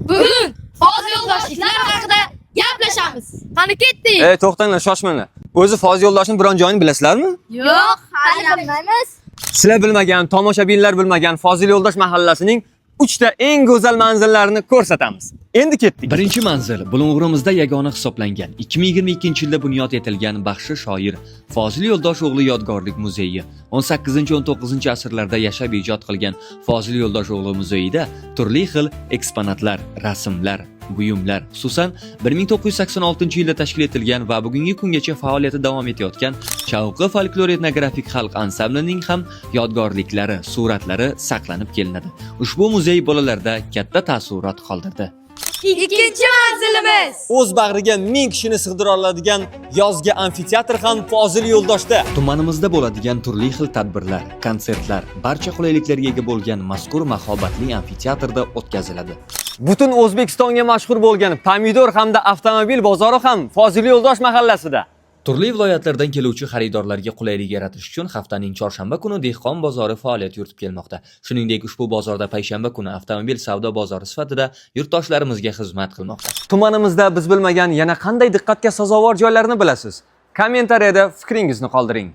Bugun Fozil yo'ldoshliklar haqida gaplashamiz. Qani ketdik? Ey, to'xtanglar, shoshmanglar. O'zi Fozil yo'ldoshning biron joyini bilasizlarmi? Yo'q, hali bilmaymiz. Sizlar bilmagan, tomoshabinlar bilmagan Fozil yo'ldosh mahallasining 3 ta eng go'zal manzillarini ko'rsatamiz. Endi ketdik. Birinchi manzil Bulung'urimizda yagona hisoblangan 2022-yilda bunyod etilgan baxshi shoir Fozil Yo'ldosh o'g'li yodgorlik muzeyi. 18-19 asrlarda yashab ijod qilgan Fozil Yo'ldosh o'g'li muzeyida turli xil eksponatlar, rasmlar, buyumlar, xususan 1986-yilda tashkil etilgan va bugungi kungacha faoliyati davom etayotgan Chavqi folklor etnografik xalq ansamblining ham yodgorliklari, suratlari saqlanib kelinadi. Ushbu muzey bolalarda katta taassurot qoldirdi. Ikkinchi manzilimiz. O'z bag'riga 1000 kishini sig'dira oladigan yozgi amfiteatr ham Fozil yo'ldoshda. Tumanimizda bo'ladigan turli xil tadbirlar, konsertlar barcha qulayliklarga ega bo'lgan mazkur mahobatli amfiteatrda o'tkaziladi. Butun O'zbekistonga mashhur bo'lgan pomidor hamda avtomobil bozori ham Fozil yo'ldosh mahallasida. Turli viloyatlardan keluvchi xaridorlarga qulaylik yaratish uchun haftaning chorshanba kuni dehqon bozori faoliyat yuritib kelmoqda. Shuningdek, ushbu bozorda payshanba kuni avtomobil savdo bozori sifatida yurtdoshlarimizga xizmat qilmoqda. Tumanimizda biz bilmagan yana qanday diqqatga sazovor joylarni bilasiz? Kommentariyada fikringizni qoldiring.